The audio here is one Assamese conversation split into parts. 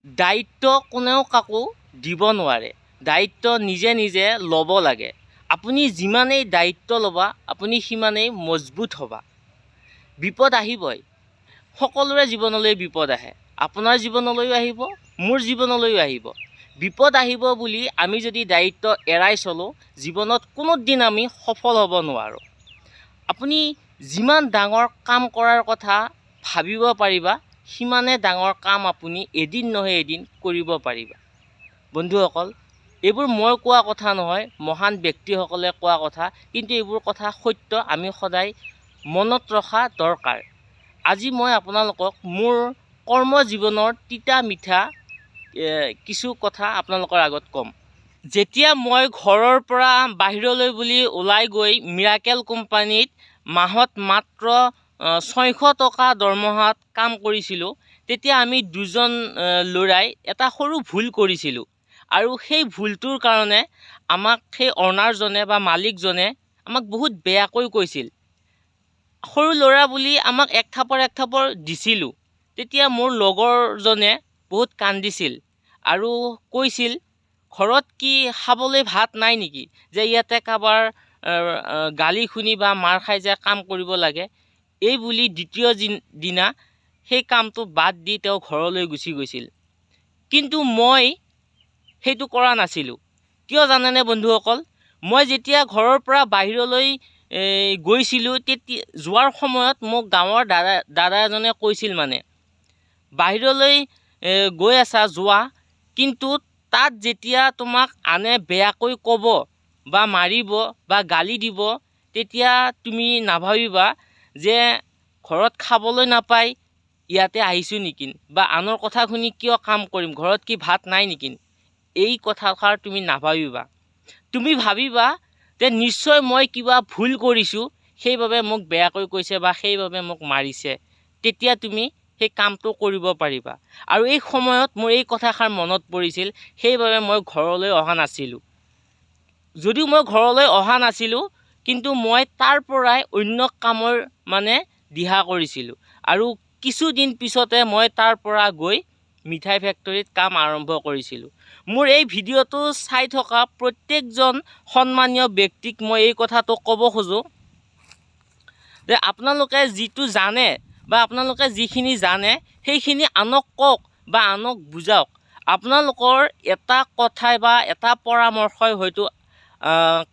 দায়িত্ব কোনেও কাকো দিব নোৱাৰে, দায়িত্ব নিজে নিজে ল'ব লাগে। আপুনি যিমানেই দায়িত্ব ল'বা, আপুনি সিমানেই মজবুত হ'বা। বিপদ আহিবই, সকলোৰে জীৱনলৈ বিপদ আহে। আপোনাৰ জীৱনলৈও আহিব, মোৰ জীৱনলৈও আহিব। বিপদ আহিব বুলি আমি যদি দায়িত্ব এৰাই চলোঁ, জীৱনত কোনো দিন আমি সফল হ'ব নোৱাৰোঁ। আপুনি যিমান ডাঙৰ কাম কৰাৰ কথা ভাবিব পাৰিবা, সিমানে ডাঙৰ কাম আপুনি এদিন নহয় এদিন কৰিব পাৰিবা। বন্ধুসকল, এইবোৰ মই কোৱা কথা নহয়, মহান ব্যক্তিসকলে কোৱা কথা, কিন্তু এইবোৰ কথা সত্য, আমি সদায় মনত ৰখা দৰকাৰ। আজি মই আপোনালোকক মোৰ কৰ্ম জীৱনৰ তিতা মিঠা কিছু কথা আপোনালোকৰ আগত ক'ম। যেতিয়া মই ঘৰৰ পৰা বাহিৰলৈ বুলি ওলাই গৈ মিৰাকেল কোম্পানীত মাহত মাত্ৰ 600 টকা দৰমহাত কাম কৰিছিলোঁ, তেতিয়া আমি দুজন ল'ৰাই এটা সৰু ভুল কৰিছিলোঁ আৰু সেই ভুলটোৰ কাৰণে আমাক সেই অ'নাৰজনে বা মালিকজনে আমাক বহুত বেয়াকৈ কৈছিল। সৰু ল'ৰা বুলি আমাক এক থাপৰ এক থাপৰ দিছিলোঁ। তেতিয়া মোৰ লগৰজনে বহুত কান্দিছিল আৰু কৈছিল, ঘৰত কি খাবলৈ ভাত নাই নেকি যে ইয়াতে কাৰোবাৰ গালি শুনি বা মাৰ খাই যে কাম কৰিব লাগে? এই বুলি দ্বিতীয় দিনা সেই কামটো বাদ দি তেওঁ ঘৰলৈ গুচি গৈছিল। কিন্তু মই সেইটো কৰা নাছিলোঁ। কিয় জানেনে বন্ধুসকল? মই যেতিয়া ঘৰৰ পৰা বাহিৰলৈ গৈছিলোঁ, তেতিয়া যোৱাৰ সময়ত মোক গাঁৱৰ দাদা এজনে কৈছিল, মানে বাহিৰলৈ গৈ আছা যোৱা, কিন্তু তাত যেতিয়া তোমাক আনে বেয়াকৈ ক'ব বা মাৰিব বা গালি দিব, তেতিয়া তুমি নাভাবিবা যে ঘৰত খাবলৈ নাপাই ইয়াতে আহিছোঁ নেকি বা আনৰ কথা শুনি কিয় কাম কৰিম, ঘৰত কি ভাত নাই নেকি, এই কথাষাৰ তুমি নাভাবিবা। তুমি ভাবিবা যে নিশ্চয় মই কিবা ভুল কৰিছোঁ, সেইবাবে মোক বেয়াকৈ কৈছে বা সেইবাবে মোক মাৰিছে। তেতিয়া তুমি সেই কামটো কৰিব পাৰিবা। আৰু এই সময়ত মোৰ এই কথাষাৰ মনত পৰিছিল, সেইবাবে মই ঘৰলৈ অহা নাছিলোঁ। যদিও মই ঘৰলৈ অহা নাছিলোঁ, কিন্তু মই তাৰ পৰাই অন্য কামৰ মানে দিহা কৰিছিলোঁ আৰু কিছুদিন পিছতে মই তাৰ পৰা গৈ মিঠাই ফেক্টৰীত কাম আৰম্ভ কৰিছিলোঁ। মোৰ এই ভিডিঅ'টো চাই থকা প্ৰত্যেকজন সন্মানীয় ব্যক্তিক মই এই কথাটো ক'ব খোজোঁ যে আপোনালোকে যিটো জানে বা আপোনালোকে যিখিনি জানে, সেইখিনি আনক কওক বা আনক বুজাওক। আপোনালোকৰ এটা কথাই বা এটা পৰামৰ্শই হয়তো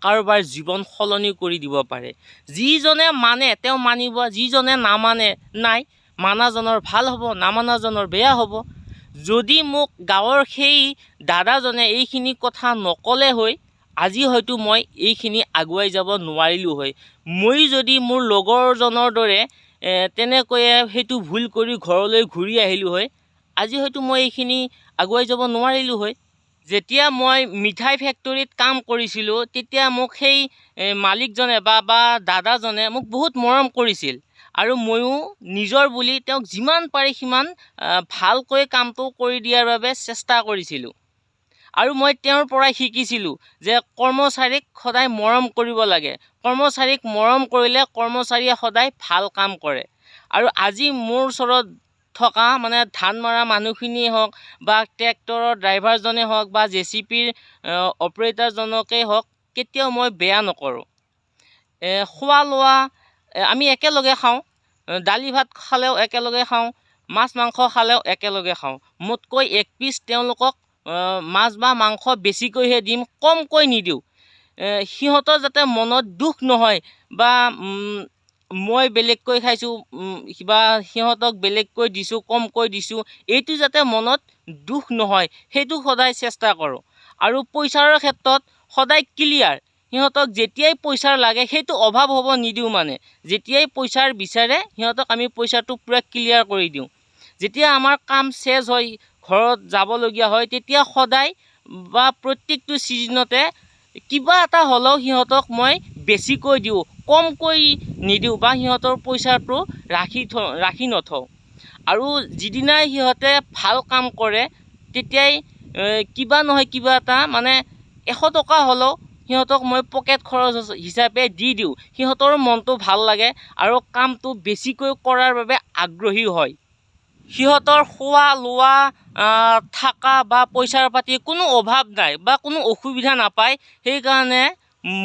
কাৰোবাৰ জীৱন সলনি কৰি দিব পাৰে। যিজনে মানে তেওঁ মানিব, যিজনে নামানে নাই। মানাজনৰ ভাল হ'ব, নামানাজনৰ বেয়া হ'ব। যদি মোক গাঁৱৰ সেই দাদাজনে এইখিনি কথা নক'লে হৈ, আজি হয়তো মই এইখিনি আগুৱাই যাব নোৱাৰিলোঁ হয়। ময়ো যদি মোৰ লগৰজনৰ দৰে তেনেকৈয়ে সেইটো ভুল কৰি ঘৰলৈ ঘূৰি আহিলোঁ হয়, আজি হয়তো মই এইখিনি আগুৱাই যাব নোৱাৰিলোঁ হয়। যেতিয়া মই মিঠাই ফেক্টৰীত কাম কৰিছিলোঁ, তেতিয়া মোক সেই মালিকজনে বা দাদাজনে মোক বহুত মৰম কৰিছিল আৰু ময়ো নিজৰ বুলি তেওঁক যিমান পাৰি সিমান ভালকৈ কামটো কৰি দিয়াৰ বাবে চেষ্টা কৰিছিলোঁ। আৰু মই তেওঁৰ পৰাই শিকিছিলোঁ যে কৰ্মচাৰীক সদায় মৰম কৰিব লাগে। কৰ্মচাৰীক মৰম কৰিলে কৰ্মচাৰীয়ে সদায় ভাল কাম কৰে। আৰু আজি মোৰ ওচৰত থকা মানে ধান মৰা মানুহখিনিয়ে হওক বা ট্ৰেক্টৰৰ ড্ৰাইভাৰজনে হওক বা জেচিপিৰ অপাৰেটৰজনকেই হওক, কেতিয়াও মই বেয়া নকৰোঁ। খোৱা লোৱা আমি একেলগে খাওঁ, দালি ভাত খালেও একেলগে খাওঁ, মাছ মাংস খালেও একেলগে খাওঁ। মোতকৈ এক পিচ তেওঁলোকক মাছ বা মাংস বেছিকৈহে দিম, কমকৈ নিদিওঁ। সিহঁতৰ যাতে মনত দুখ নহয় বা মই বেলেগকৈ খাইছোঁ বা সিহঁতক বেলেগকৈ দিছোঁ, কমকৈ দিছোঁ, এইটো যাতে মনত দুখ নহয়, সেইটো সদায় চেষ্টা কৰোঁ। আৰু পইচাৰ ক্ষেত্ৰত সদায় ক্লিয়াৰ, সিহঁতক যেতিয়াই পইচাৰ লাগে সেইটো অভাৱ হ'ব নিদিওঁ। মানে যেতিয়াই পইচাৰ বিচাৰে, সিহঁতক আমি পইচাটো পূৰা ক্লিয়াৰ কৰি দিওঁ। যেতিয়া আমাৰ কাম শেষ হয়, ঘৰত যাবলগীয়া হয়, তেতিয়া সদায় বা প্ৰত্যেকটো ছিজনতে কিবা এটা হ'লেও সিহঁতক মই বেছিকৈ দিওঁ, কমকৈ নিদিওঁ বা সিহঁতৰ পইচাটো ৰাখি থওঁ, ৰাখি নথওঁ। আৰু যিদিনাই সিহঁতে ভাল কাম কৰে, তেতিয়াই কিবা নহয় কিবা এটা, মানে 100 টকা হ'লেও সিহঁতক মই পকেট খৰচ হিচাপে দি দিওঁ। সিহঁতৰ মনটো ভাল লাগে আৰু কামটো বেছিকৈ কৰাৰ বাবে আগ্ৰহী হয়। সিহঁতৰ খোৱা লোৱা থকা বা পইচাৰ পাতি কোনো অভাৱ নাই বা কোনো অসুবিধা নাপায়। সেইকাৰণে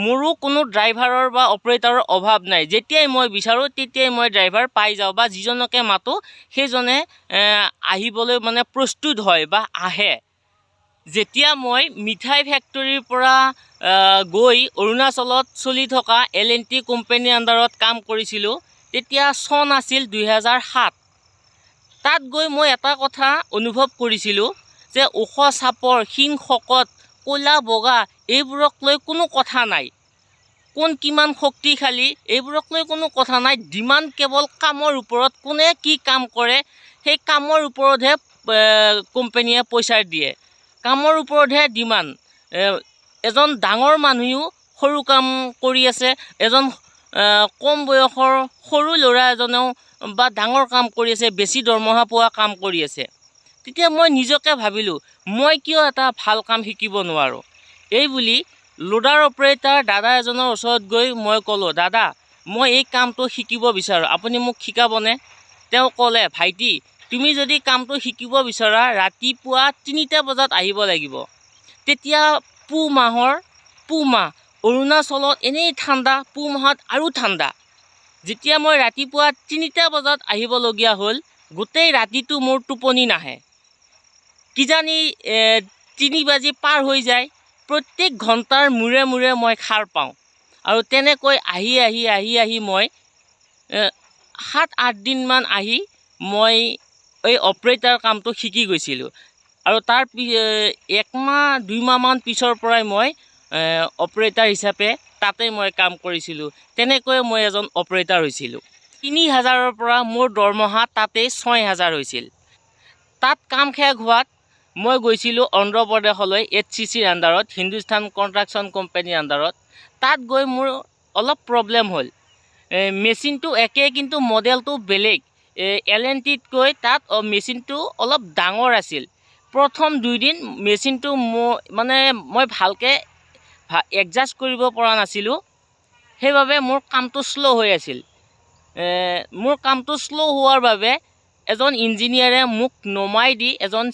মোৰো কোনো ড্ৰাইভাৰৰ বা অপাৰেটৰৰ অভাৱ নাই। যেতিয়াই মই বিচাৰোঁ তেতিয়াই মই ড্ৰাইভাৰ পাই যাওঁ বা যিজনকে মাতোঁ সেইজনে আহিবলৈ মানে প্ৰস্তুত হয় বা আহে। যেতিয়া মই মিঠাই ফেক্টৰীৰ পৰা গৈ অৰুণাচলত চলি থকা এল এন টি কোম্পানীৰ আণ্ডাৰত কাম কৰিছিলোঁ, তেতিয়া চন আছিল 2007। তাত গৈ মই এটা কথা অনুভৱ কৰিছিলোঁ যে ওখ চাপৰ, ক্ষীণ শকত, ক'লা বগা এইবোৰক লৈ কোনো কথা নাই। কোন কিমান শক্তিশালী এইবোৰক লৈ কোনো কথা নাই। ডিমাণ্ড কেৱল কামৰ ওপৰত, কোনে কি কাম কৰে সেই কামৰ ওপৰতহে কোম্পানীয়ে পইচা দিয়ে, কামৰ ওপৰতহে ডিমাণ্ড। এজন ডাঙৰ মানুহেও সৰু কাম কৰি আছে, এজন কম বয়সৰ সৰু ল'ৰা এজনেও বা ডাঙৰ কাম কৰি আছে, বেছি দৰমহা পোৱা কাম কৰি আছে। তেতিয়া মই নিজকে ভাবিলোঁ, মই কিয় এটা ভাল কাম শিকিব নোৱাৰোঁ? এই বুলি লোডাৰ অপাৰেটাৰ দাদা এজনৰ ওচৰত গৈ মই ক'লোঁ, দাদা, মই এই কামটো শিকিব বিচাৰোঁ, আপুনি মোক শিকাবনে? তেওঁ ক'লে, ভাইটি, তুমি যদি কামটো শিকিব বিচৰা ৰাতিপুৱা 3টা বজাত আহিব লাগিব। তেতিয়া পুহ মাহৰ, পুহ মাহ, অৰুণাচলত এনেই ঠাণ্ডা, পুহ মাহত আৰু ঠাণ্ডা। যেতিয়া মই ৰাতিপুৱা 3টা বজাত আহিবলগীয়া হ'ল, গোটেই ৰাতিটো মোৰ টোপনি নাহে। কিজানি 3 বাজি পাৰ হৈ যায়। প্ৰত্যেক ঘণ্টাৰ মূৰে মূৰে মই সাৰ পাওঁ আৰু তেনেকৈ আহি আহি আহি আহি মই 7-8 দিনমান আহি মই এই অপাৰেটাৰ কামটো শিকি গৈছিলোঁ। আৰু তাৰ একমাহ 2 মাহমান পিছৰ পৰাই মই অপাৰেটাৰ হিচাপে তাতেই মই কাম কৰিছিলোঁ। তেনেকৈয়ে মই এজন অপাৰেটাৰ হৈছিলোঁ। 3000ৰ পৰা মোৰ দৰমহা তাতেই 6000 হৈছিল। তাত কাম শেষ হোৱাত মই গৈছিলোঁ অন্ধ্ৰপ্ৰদেশলৈ, এইচচিচিৰ আণ্ডাৰত, হিন্দুস্তান কনষ্ট্ৰাকশ্যন কোম্পানীৰ আণ্ডাৰত। তাত গৈ মোৰ অলপ প্ৰব্লেম হ'ল। মেচিনটো একেই, কিন্তু মডেলটো বেলেগ। এল এন টিতকৈ তাত মেচিনটো অলপ ডাঙৰ আছিল। প্ৰথম 2 দিন মেচিনটো মানে মই ভালকৈ এডজাষ্ট কৰিব পৰা নাছিলোঁ। সেইবাবে মোৰ কামটো শ্ল' হৈ আছিল। মোৰ কামটো শ্ল' হোৱাৰ বাবে এজন ইঞ্জিনিয়াৰে মোক নমাই দি এজন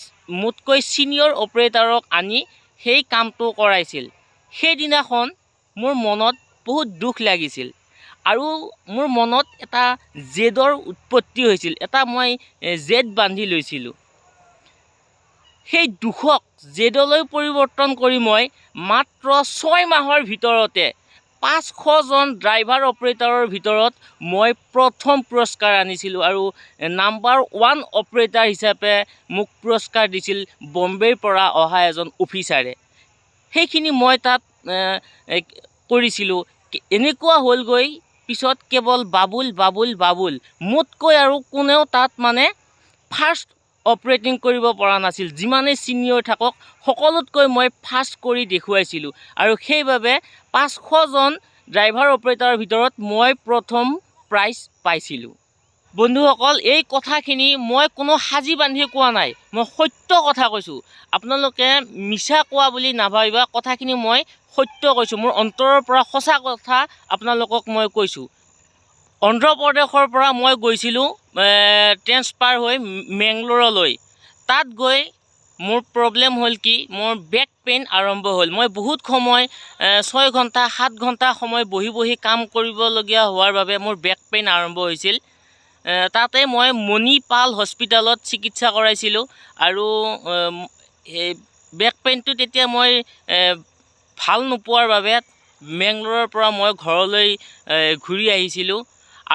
মোতকৈ ছিনিয়ৰ অপাৰেটাৰক আনি সেই কামটো কৰাইছিল। সেইদিনাখন মোৰ মনত বহুত দুখ লাগিছিল আৰু মোৰ মনত এটা জেদৰ উৎপত্তি হৈছিল। এটা মই জেদ বান্ধি লৈছিলোঁ। সেই দুখক জেদলৈ পৰিৱৰ্তন কৰি মই মাত্ৰ 6 মাহৰ ভিতৰতে 500জন ড্ৰাইভাৰ অপাৰেটাৰৰ ভিতৰত মই প্ৰথম পুৰস্কাৰ আনিছিলোঁ আৰু নাম্বাৰ ওৱান অপাৰেটাৰ হিচাপে মোক পুৰস্কাৰ দিছিল বম্বেৰ পৰা অহা এজন অফিচাৰে। সেইখিনি মই তাত কৰিছিলোঁ। এনেকুৱা হ'লগৈ পিছত কেৱল বাবুল, বাবুল, বাবুল। মোতকৈ আৰু কোনেও তাত মানে ফাৰ্ষ্ট অপাৰেটিং কৰিব পৰা নাছিল। যিমানেই ছিনিয়ৰ থাকক, সকলোতকৈ মই ফাৰ্ষ্ট কৰি দেখুৱাইছিলোঁ আৰু সেইবাবে 500জন ড্ৰাইভাৰ অপাৰেটাৰৰ ভিতৰত মই প্ৰথম প্ৰাইজ পাইছিলোঁ। বন্ধুসকল, এই কথাখিনি মই কোনো সাজি বান্ধি কোৱা নাই, মই সত্য কথা কৈছোঁ। আপোনালোকে মিছা কোৱা বুলি নাভাবিব। কথাখিনি মই সত্য কৈছোঁ, মোৰ অন্তৰৰ পৰা সঁচা কথা আপোনালোকক মই কৈছোঁ। অন্ধ্ৰপ্ৰদেশৰ পৰা মই গৈছিলোঁ ট্ৰেন্সফাৰ হৈ মেংগলোৰলৈ। তাত গৈ মোৰ প্ৰব্লেম হ'ল কি, মোৰ বেক পেইন আৰম্ভ হ'ল। মই বহুত সময়, 6 ঘণ্টা 7 ঘণ্টা সময় বহি বহি কাম কৰিবলগীয়া হোৱাৰ বাবে মোৰ বেক পেইন আৰম্ভ হৈছিল। তাতে মই মণিপাল হস্পিটেলত চিকিৎসা কৰাইছিলোঁ আৰু সেই বেক পেইনটো তেতিয়া মই ভাল নোপোৱাৰ বাবে মেংগলোৰৰ পৰা মই ঘৰলৈ ঘূৰি আহিছিলোঁ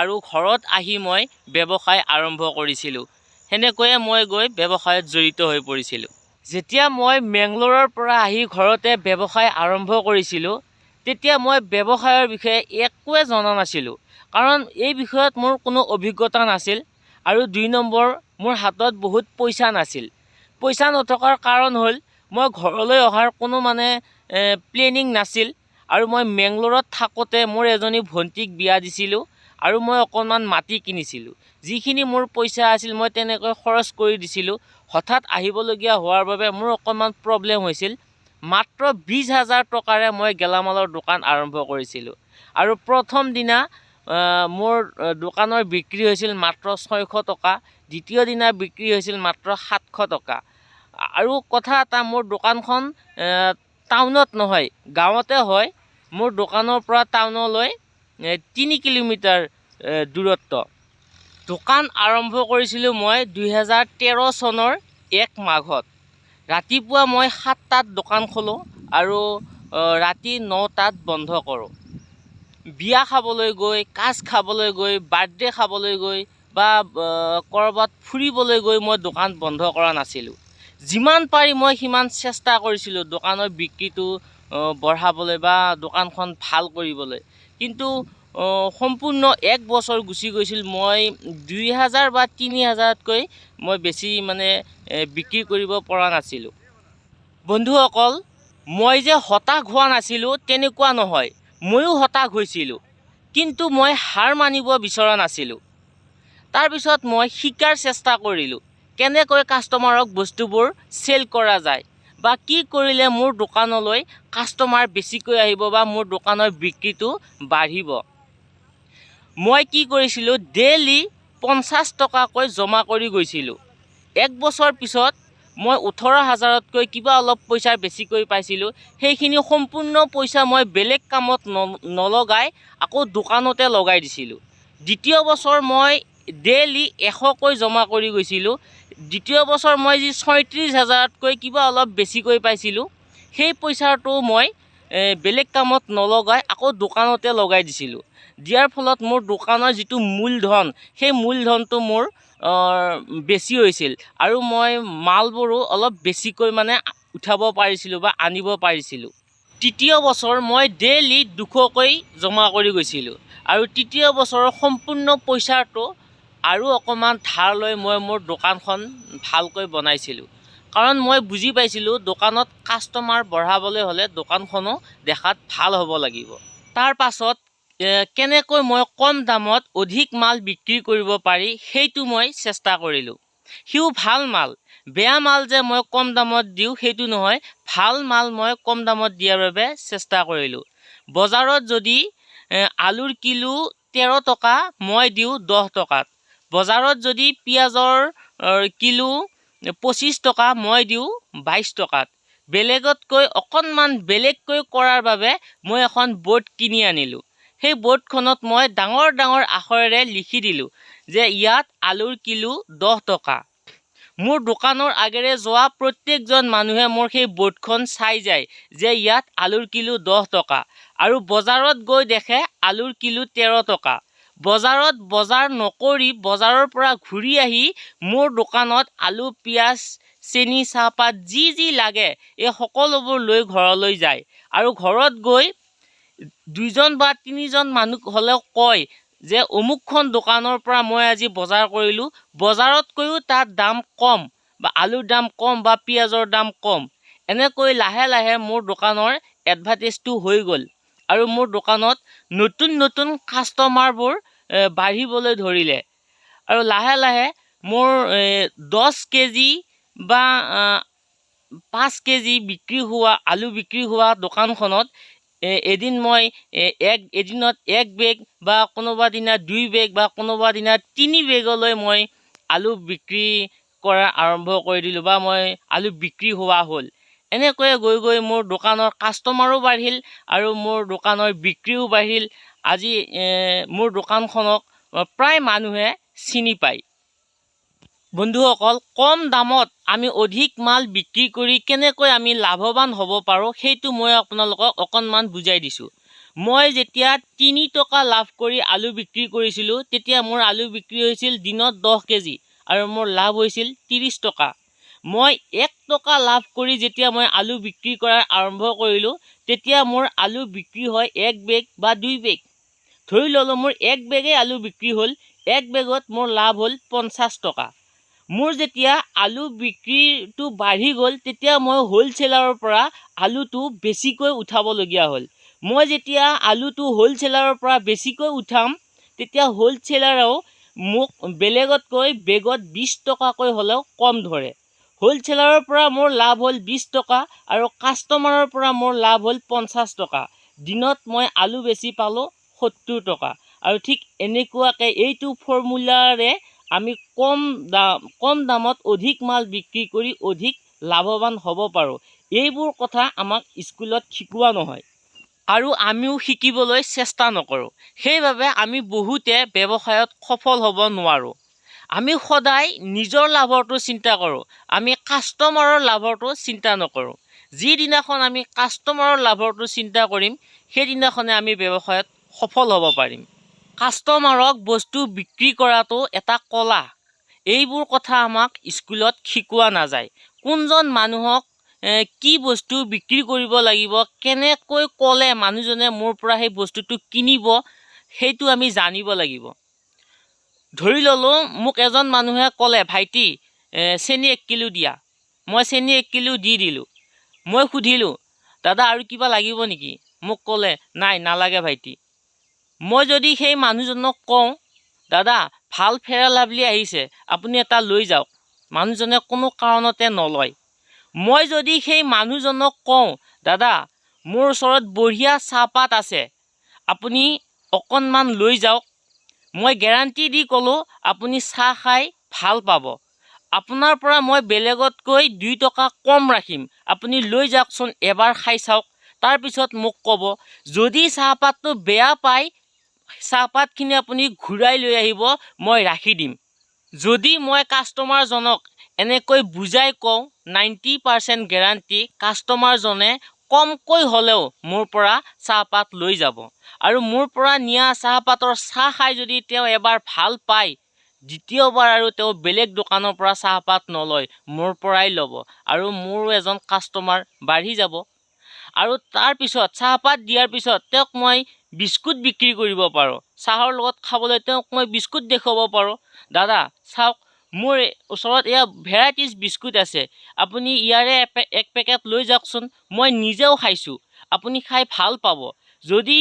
আৰু ঘৰত আহি মই ব্যৱসায় আৰম্ভ কৰিছিলোঁ। সেনেকৈয়ে মই গৈ ব্যৱসায়ত জড়িত হৈ পৰিছিলোঁ। যেতিয়া মই মেংগলোৰৰ পৰা আহি ঘৰতে ব্যৱসায় আৰম্ভ কৰিছিলোঁ, তেতিয়া মই ব্যৱসায়ৰ বিষয়ে একোৱে জনা নাছিলোঁ, কাৰণ এই বিষয়ত মোৰ কোনো অভিজ্ঞতা নাছিল আৰু 2 নম্বৰ মোৰ হাতত বহুত পইচা নাছিল। পইচা নথকাৰ কাৰণ হ'ল মই ঘৰলৈ অহাৰ কোনো মানে প্লেনিং নাছিল আৰু মই মেংগলোৰত থাকোঁতে মোৰ এজনী ভণ্টীক বিয়া দিছিলোঁ আৰু মই অকণমান মাটি কিনিছিলোঁ। যিখিনি মোৰ পইচা আছিল মই তেনেকৈ খৰচ কৰি দিছিলোঁ। হঠাৎ আহিবলগীয়া হোৱাৰ বাবে মোৰ অকণমান প্ৰব্লেম হৈছিল। মাত্ৰ 20 হাজাৰ টকাৰে মই গেলামালৰ দোকান আৰম্ভ কৰিছিলোঁ আৰু প্ৰথম দিনা মোৰ দোকানৰ বিক্ৰী হৈছিল মাত্ৰ 600 টকা। দ্বিতীয় দিনা বিক্ৰী হৈছিল মাত্ৰ 700 টকা। আৰু কথা এটা, মোৰ দোকানখন টাউনত নহয়, গাঁৱতে হয়। মোৰ দোকানৰ পৰা টাউনলৈ 3 কিলোমিটাৰ দূৰত্ব। দোকান আৰম্ভ কৰিছিলোঁ মই 2013 চনৰ 1 মাঘত। ৰাতিপুৱা মই 7টাত দোকান খোলোঁ আৰু ৰাতি 9টাত বন্ধ কৰোঁ। বিয়া খাবলৈ গৈ, কাজ খাবলৈ গৈ, বাৰ্থডে খাবলৈ গৈ বা ক'ৰবাত ফুৰিবলৈ গৈ মই দোকান বন্ধ কৰা নাছিলোঁ। যিমান পাৰি মই সিমান চেষ্টা কৰিছিলোঁ দোকানৰ বিক্ৰীটো বঢ়াবলৈ বা দোকানখন ভাল কৰিবলৈ। কিন্তু সম্পূৰ্ণ 1 বছৰ গুচি গৈছিল, মই 2000 বা 3000তকৈ মই বেছি মানে বিক্ৰী কৰিব পৰা নাছিলোঁ। বন্ধুসকল, মই যে হতাশ হোৱা নাছিলোঁ তেনেকুৱা নহয়, ময়ো হতাশ হৈছিলোঁ, কিন্তু মই হাৰ মানিব বিচৰা নাছিলোঁ। তাৰপিছত মই শিকাৰ চেষ্টা কৰিলোঁ কেনেকৈ কাষ্টমাৰক বস্তুবোৰ চেল কৰা যায় বা কি কৰিলে মোৰ দোকানলৈ কাষ্টমাৰ বেছিকৈ আহিব বা মোৰ দোকানৰ বিক্ৰীটো বাঢ়িব। মই কি কৰিছিলোঁ, ডেইলি 50 টকাকৈ জমা কৰি গৈছিলোঁ। 1 বছৰ পিছত মই 18 হাজাৰতকৈ কিবা অলপ পইচা বেছিকৈ পাইছিলোঁ। সেইখিনি সম্পূৰ্ণ পইচা মই বেলেগ কামত নলগাই আকৌ দোকানতে লগাই দিছিলোঁ। দ্বিতীয় বছৰ মই ডেইলি 100কৈ জমা কৰি গৈছিলোঁ। দ্বিতীয় বছৰ মই যি 36 হাজাৰতকৈ কিবা অলপ বেছিকৈ পাইছিলোঁ, সেই পইচাটো মই বেলেগ কামত নলগাই আকৌ দোকানতে লগাই দিছিলোঁ। দিয়াৰ ফলত মোৰ দোকানৰ যিটো মূলধন, সেই মূলধনটো মোৰ বেছি হৈছিল আৰু মই মালবোৰো অলপ বেছিকৈ মানে উঠাব পাৰিছিলোঁ বা আনিব পাৰিছিলোঁ। তৃতীয় বছৰ মই ডেইলি 200কৈ জমা কৰি গৈছিলোঁ আৰু তৃতীয় বছৰৰ সম্পূৰ্ণ পইচাটো আৰু অকণমান ধাৰ লৈ মই মোৰ দোকানখন ভালকৈ বনাইছিলোঁ। কাৰণ মই বুজি পাইছিলোঁ, দোকানত কাষ্টমাৰ বঢ়াবলৈ হ'লে দোকানখনো দেখাত ভাল হ'ব লাগিব। তাৰ পাছত কেনেকৈ মই কম দামত অধিক মাল বিক্ৰী কৰিব পাৰি, সেইটো মই চেষ্টা কৰিলোঁ। সিও ভাল মাল, বেয়া মাল যে মই কম দামত দিওঁ সেইটো নহয়, ভাল মাল মই কম দামত দিয়াৰ বাবে চেষ্টা কৰিলোঁ। বজাৰত যদি আলুৰ কিলো 13 টকা, মই দিওঁ 10 টকাত। বজাৰত যদি পিঁয়াজৰ কিলো 25 টকা, মই দিওঁ 22 টকাত। বেলেগতকৈ অকণমান বেলেগকৈ কৰাৰ বাবে মই এখন ব'ৰ্ড কিনি আনিলোঁ। সেই ব'ৰ্ডখনত মই ডাঙৰ ডাঙৰ আখৰেৰে লিখি দিলোঁ যে ইয়াত আলুৰ কিলো 10 টকা। মোৰ দোকানৰ আগেৰে যোৱা প্ৰত্যেকজন মানুহে মোৰ সেই ব'ৰ্ডখন চাই যায় যে ইয়াত আলুৰ কিলো 10 টকা আৰু বজাৰত গৈ দেখে আলুৰ কিলো 13 টকা। বজাৰত বজাৰ নকৰি বজাৰৰ পৰা ঘূৰি আহি মোৰ দোকানত আলু, পিঁয়াজ, চেনি, চাহপাত যি যি লাগে এই সকলোবোৰ লৈ ঘৰলৈ যায় আৰু ঘৰত গৈ দুইজন বা তিনিজন মানুহ হ'লেও কয় যে অমুকখন দোকানৰ পৰা মই আজি বজাৰ কৰিলোঁ, বজাৰতকৈও তাত দাম কম বা আলুৰ দাম কম বা পিঁয়াজৰ দাম কম। এনেকৈ লাহে লাহে মোৰ দোকানৰ এডভাৰ্টাইজটো হৈ গ'ল আৰু মোৰ দোকানত নতুন নতুন কাষ্টমাৰবোৰ বাঢ়িবলৈ ধৰিলে। আৰু লাহে লাহে মোৰ 10 কেজি বা 5 কেজি বিক্ৰী হোৱা, আলু বিক্ৰী হোৱা দোকানখনত এদিন মই এদিনত এক বেগ বা কোনোবা দিনা দুই বেগ বা কোনোবা দিনা তিনি বেগলৈ মই আলু বিক্ৰী কৰা আৰম্ভ কৰি দিলোঁ বা মই আলু বিক্ৰী হোৱা হ'ল। এনেকৈয়ে গৈ গৈ মোৰ দোকানৰ কাষ্টমাৰো বাঢ়িল আৰু মোৰ দোকানৰ বিক্ৰীও বাঢ়িল। আজি মোৰ দোকানখনক প্ৰায় মানুহে চিনি পায়। বন্ধুসকল, কম দামত আমি অধিক মাল বিক্ৰী কৰি কেনেকৈ আমি লাভৱান হ'ব পাৰোঁ, সেইটো মই আপোনালোকক অকণমান বুজাই দিছোঁ। মই যেতিয়া 3 টকা লাভ কৰি আলু বিক্ৰী কৰিছিলোঁ, তেতিয়া মোৰ আলু বিক্ৰী হৈছিল দিনত 10 কেজি আৰু মোৰ লাভ হৈছিল 30 টকা। মই 1 টকা লাভ কৰি যেতিয়া মই আলু বিক্ৰী কৰাৰ আৰম্ভ কৰিলোঁ, তেতিয়া মোৰ আলু বিক্ৰী হয় এক বেগ বা দুই বেগ। ধৰি ল'লোঁ মোৰ এক বেগেই আলু বিক্ৰী হ'ল, এক বেগত মোৰ লাভ হ'ল 50 টকা। মোৰ যেতিয়া আলু বিক্ৰীটো বাঢ়ি গ'ল, তেতিয়া মই হ'লচেলাৰৰ পৰা আলুটো বেছিকৈ উঠাবলগীয়া হ'ল। মই যেতিয়া আলুটো হ'লচেলাৰৰ পৰা বেছিকৈ উঠাম, তেতিয়া হ'লচেলাৰেও মোক বেলেগতকৈ বেগত 20 টকাকৈ হ'লেও কম ধৰে। হ'লচেলাৰৰ পৰা মোৰ লাভ হ'ল 20 টকা আৰু কাষ্টমাৰৰ পৰা মোৰ লাভ হ'ল 50 টকা। দিনত মই আলু বেচি পালোঁ 70 টকা। আৰু ঠিক এনেকুৱাকৈ এইটো ফৰ্মুলাৰে আমি কম দামত অধিক মাল বিক্ৰী কৰি অধিক লাভৱান হ'ব পাৰোঁ। এইবোৰ কথা আমাক স্কুলত শিকোৱা নহয় আৰু আমিও শিকিবলৈ চেষ্টা নকৰোঁ। সেইবাবে আমি বহুতে ব্যৱসায়ত সফল হ'ব নোৱাৰোঁ। আমি সদায় নিজৰ লাভৰটো চিন্তা কৰোঁ, আমি কাষ্টমাৰৰ লাভৰটো চিন্তা নকৰোঁ। যিদিনাখন আমি কাষ্টমাৰৰ লাভৰটো চিন্তা কৰিম, সেইদিনাখনে আমি ব্যৱসায়ত সফল হ'ব পাৰিম। কাষ্টমাৰক বস্তু বিক্ৰী কৰাটো এটা কলা। এইবোৰ কথা আমাক স্কুলত শিকোৱা নাযায়। কোনজন মানুহক কি বস্তু বিক্ৰী কৰিব লাগিব, কেনেকৈ ক'লে মানুহজনে মোৰ পৰা সেই বস্তুটো কিনিব, সেইটো আমি জানিব লাগিব। ধৰি ল'লোঁ, মোক এজন মানুহে ক'লে, "ভাইটি, চেনি 1 কিলো দিয়া।" মই চেনি 1 কিলো দি দিলোঁ। মই সুধিলোঁ, "দাদা, আৰু কিবা লাগিব নেকি?" মোক ক'লে, "নাই, নালাগে ভাইটি।" মই যদি সেই মানুহজনক কওঁ, "দাদা, ভাল ফেয়াৰ লাভলি আহিছে, আপুনি এটা লৈ যাওক," মানুহজনে কোনো কাৰণতে নলয়। মই যদি সেই মানুহজনক কওঁ, "দাদা, মোৰ ওচৰত বঢ়িয়া চাহপাত আছে, আপুনি অকণমান লৈ যাওক, মই গেৰাণ্টি দি ক'লোঁ, আপুনি চাহ খাই ভাল পাব, আপোনাৰ পৰা মই বেলেগতকৈ 2 টকা কম ৰাখিম, আপুনি লৈ যাওকচোন, এবাৰ খাই চাওক, তাৰপিছত মোক ক'ব। যদি চাহপাতটো বেয়া পায়, চাহপাতখিনি আপুনি ঘূৰাই লৈ আহিব, মই ৰাখি দিম।" যদি মই কাষ্টমাৰজনক এনেকৈ বুজাই কওঁ, 90% গেৰাণ্টি কাষ্টমাৰজনে কমকৈ হ'লেও মোৰ পৰা চাহপাত লৈ যাব। আৰু মোৰ পৰা নিয়া চাহপাতৰ চাহ খাই যদি তেওঁ এবাৰ ভাল পায়, দ্বিতীয়বাৰ আৰু তেওঁ বেলেগ দোকানৰ পৰা চাহপাত নলয়, মোৰ পৰাই ল'ব আৰু মোৰো এজন কাষ্টমাৰ বাঢ়ি যাব। আৰু তাৰপিছত চাহপাত দিয়াৰ পিছত তেওঁক মই বিস্কুট বিক্ৰী কৰিব পাৰোঁ। চাহৰ লগত খাবলৈ তেওঁক মই বিস্কুট দেখুৱাব পাৰোঁ, "দাদা, চাওক, মোৰ ওচৰত এয়া ভেৰাইটিজ বিস্কুট আছে, আপুনি ইয়াৰে এক পেকেট লৈ যাওকচোন। মই নিজেও খাইছোঁ, আপুনি খাই ভাল পাব। যদি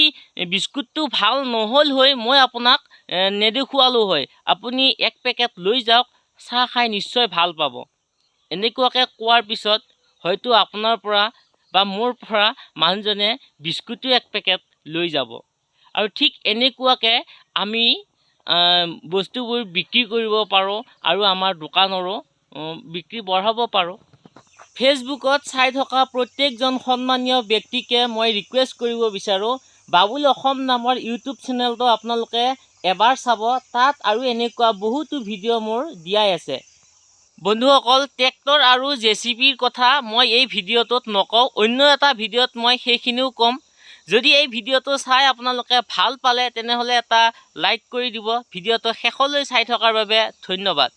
বিস্কুটটো ভাল নহ'ল হৈ, মই আপোনাক নেদেখুৱালোঁ হয়। আপুনি এক পেকেট লৈ যাওক, চাহ খাই নিশ্চয় ভাল পাব।" এনেকুৱাকৈ কোৱাৰ পিছত হয়তো আপোনাৰ পৰা বা মোৰ পৰা মানুহজনে বিস্কুটো এক পেকেট লৈ যাব। আৰু ঠিক এনেকুৱাকৈ আমি বস্তুবোৰ বিক্ৰী কৰিব পাৰোঁ আৰু আমাৰ দোকানৰো বিক্ৰী বঢ়াব পাৰোঁ। ফেচবুকত চাই থকা প্ৰত্যেকজন সন্মানীয় ব্যক্তিকে মই ৰিকুৱেষ্ট কৰিব বিচাৰোঁ, বাবুল অসম নামৰ ইউটিউব চেনেলটো আপোনালোকে এবাৰ চাব। তাত আৰু এনেকুৱা বহুতো ভিডিঅ' মোৰ দিয়াই আছে। বন্ধুসকল, ট্ৰেক্টৰ আৰু জেচিবিৰ কথা মই এই ভিডিঅ'টোত নকওঁ, অন্য এটা ভিডিঅ'ত মই সেইখিনিও ক'ম। যদি এই ভিডিঅ'টো চাই আপোনালোকে ভাল পালে, তেনেহ'লে এটা লাইক কৰি দিব। ভিডিঅ'টো শেষলৈ চাই থকাৰ বাবে ধন্যবাদ।